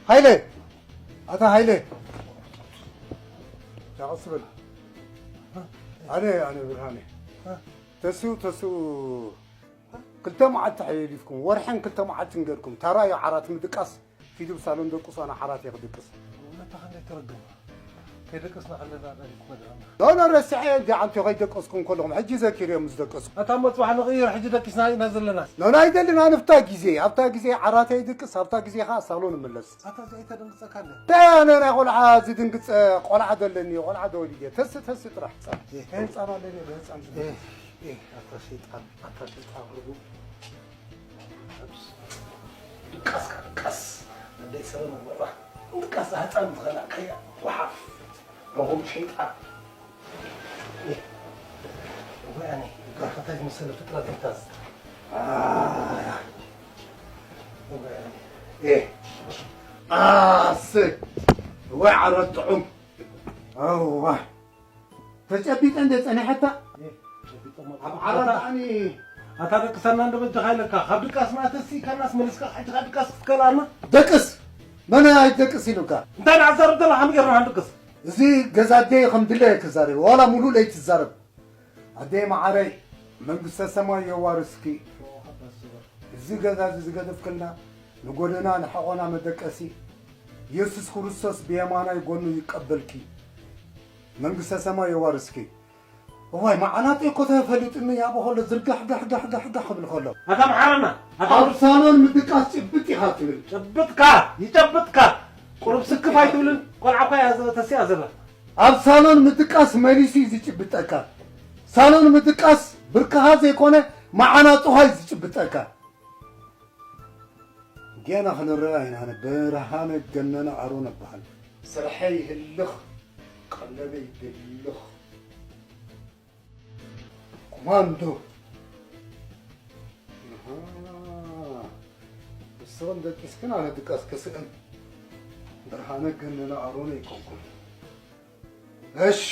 ሃይለ! ኣታ ሃይለ! ዳቕስ በል። ኣነ፣ ኣነ ብርሃነ። ተስኡ፣ ተስኡ፣ ክልተ መዓልቲ ሓሊፍኩም፣ ወርሕን ክልተ መዓልትን ገርኩም። ታራ እዩ ዓራት ምድቃስ፣ ኪዱ ብሳሎን ደቁሱ፣ ኣነ ዓራት እየ ክድቅስ። እውነትኻ እንደ ተረገመ። ከይደቀስና ከለና ዳሊት መድረና። ኖ፣ ኖ፣ ረሲዐ እንዲ ዓንተ ከይደቀስኩም ከለኹም፣ ሕጂ ዘኪር እዮም ምስ ደቀስኩም። ኣታ እሞ ጽባሕ ንቕይር፣ ሕጂ ደቂስና ኢና ዘለና። ኖ፣ ኖ፣ ኣይደልን፣ ኣነ ኣብታ ግዜ፣ ኣብታ ግዜ ዓራተይ ይድቅስ፣ ኣብታ ግዜ ኸኣ ሳሎን እምለስ። ኣታ እዚ ኣይተደንግጸካ እንደ። እንታይ ኣነ ናይ ቆልዓ ዝድንግጸ ቆልዓ ዘለኒ፣ ቆልዓ ተወሊደ። ተስ፣ ተስ ጥራሕ። ህጻን ኣለኒ፣ ህጻን ዝድቅስ። ኣታ ሸይጣን፣ ኣታ ሸይጣን ርጉም። ድቃስካ ድቃስ። ኣደይ ሰለማ ወራ። ድቃስ ህጻን ዝኸላእካያ። ወሓፍ። ርጉም ሸይጣን። እህ። ወይ ኣነ፣ ጋር ከታይ ዝመሰለ ፍጥረት እንታዝ። ኣህ። ወይ ኣነ። እህ። ኣስ። ወይ ዓራት ጥዑም። ኣዋ። ተጨቢጠ እንደ ጸኒሐታ? ኣብ ዓራት ኣኒ ኣታ ደቅሰና እንደ በጃኻ ኢለካ፣ ካብ ድቃስ መኣተሲ ከናስ መሊስካ ሕጂ ካብ ድቃስ ክትከላና? ደቅስ? መን ኣይደቅስ ኢሉካ? እንታይ ንዓዛርብ ዘለኻ? ንገርና ንድቅስ። እዚ ገዛ ኣደይ ከም ድለ ክዛረብ፣ ዋላ ሙሉ ለይቲ ትዛረብ። ኣደይ መዓረይ፣ መንግስተ ሰማይ የዋርስኪ። እዚ ገዛ እዚ ዝገደፍክልና፣ ንጎደና ንሐቆና መደቀሲ፣ ኢየሱስ ክርስቶስ ብየማናይ ጎኑ ይቀበልኪ። መንግስተ ሰማይ የዋርስኪ። እዋይ፣ መዓናጠይ እኮ ተፈሊጡኒ፣ ያቦ ከሎ ዝርጋሕ ጋሕ ጋሕ ጋሕ ጋሕ ክብል ከሎ። ኣታ መሓረና፣ ኣታ ኣብ ሳሎን ምድቃስ ጭብጥ ኢኻ ትብል። ጭብጥካ፣ ይጨብጥካ። ቁሩብ ስክፍ ኣይትብልን? ቆልዓ እኳ እያ ዘ-፣ ተሲኣ ዘላ። ኣብ ሳሎን ምድቃስ መሊሱ እዩ ዝጭብጠካ። ሳሎን ምድቃስ ብርክኻ ዘይኮነ፣ መዓናጥኻ እዩ ዝጭብጠካ። ጌና ክንረኣ ኢና። ኣነ ብርሃነ ገነነ ኣሮን እበሃል። ስርሐይ ህልኽ፣ ቀለበይ ድልኽ። ኮማንዶ። ኣሃ። ንስኽን ደቂስክን ኣነ ድቃስ ክስእን። ብርሃነ ገነነ ኣሮን ኣይኮንኩን። እሺ።